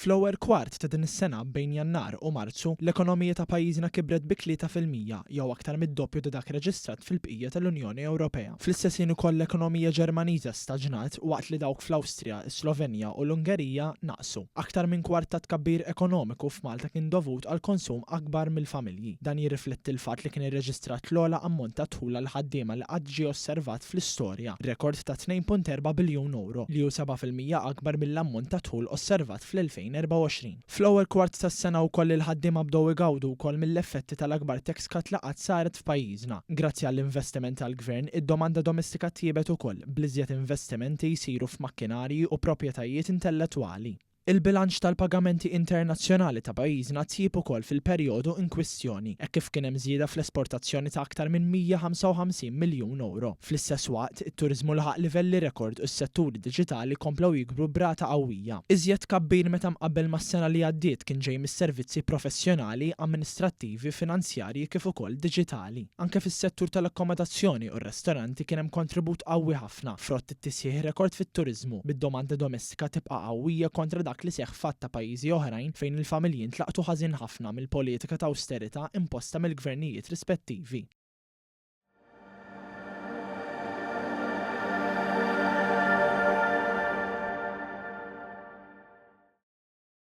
Fl-ewwel kwart ta' din is-sena bejn Jannar u Marzu, l-ekonomija ta' pajjiżna kibret bi 3% jew aktar mid-doppju ta' dak reġistrat fil-bqija tal-Unjoni Ewropea. Fl-istess ħin ukoll l-ekonomija Ġermaniża staġnat waqt li dawk fl-Awstrija, is-Slovenja u l-Ungerija naqsu. Aktar minn kwart tat-tkabbir ekonomiku f'Malta kien dovut għal konsum akbar mill-familji. Dan jirrifletti l-fatt li kien irreġistrat l-ogħla ammont ta' dħul għall-ħaddiema li qatt ġie osservat fl-istorja, rekord ta' 2.4 biljun ewro, li hu 7% akbar mill-ammont ta' dħul osservat fl-2024. Fl-ewwel kwart tas-sena wkoll il-ħaddiema bdew igawdu wkoll mill-effetti tal-akbar tax cut li qatt saret f'pajjiżna. Grazzi għall-investiment tal-Gvern, id-domanda domestika tjiebet ukoll, bl-iżjed investimenti jsiru f'makkinarji u proprjetajiet intellettwali. Il-bilanċ tal-pagamenti internazzjonali ta' pajjiżna tjieb ukoll fil-perjodu inkwistjoni, hekk kif kien hemm żieda fl-esportazzjoni ta' aktar minn 155 miljun ewro. Fl-istess waqt, it-turiżmu laħaq livelli rekord u s-setturi diġitali komplew jikbru b'rata qawwija. Iżjed tkabbir meta mqabbel mas-sena li għaddiet kien ġej mis-servizzi professjonali, amministrattivi, finanzjarji kif ukoll diġitali. Anke fis-settur tal-akkomodazzjoni u r-restoranti kien hemm kontribut qawwi ħafna, frott it-tisħiħ rekord fit-turiżmu, bid-domanda domestika tibqa' qawwija kontra dak li seħħ f'għadd ta' pajjiżi oħrajn fejn il-familji ntlaqtu ħażin ħafna mill-politika ta' awsterità imposta mill-gvernijiet rispettivi.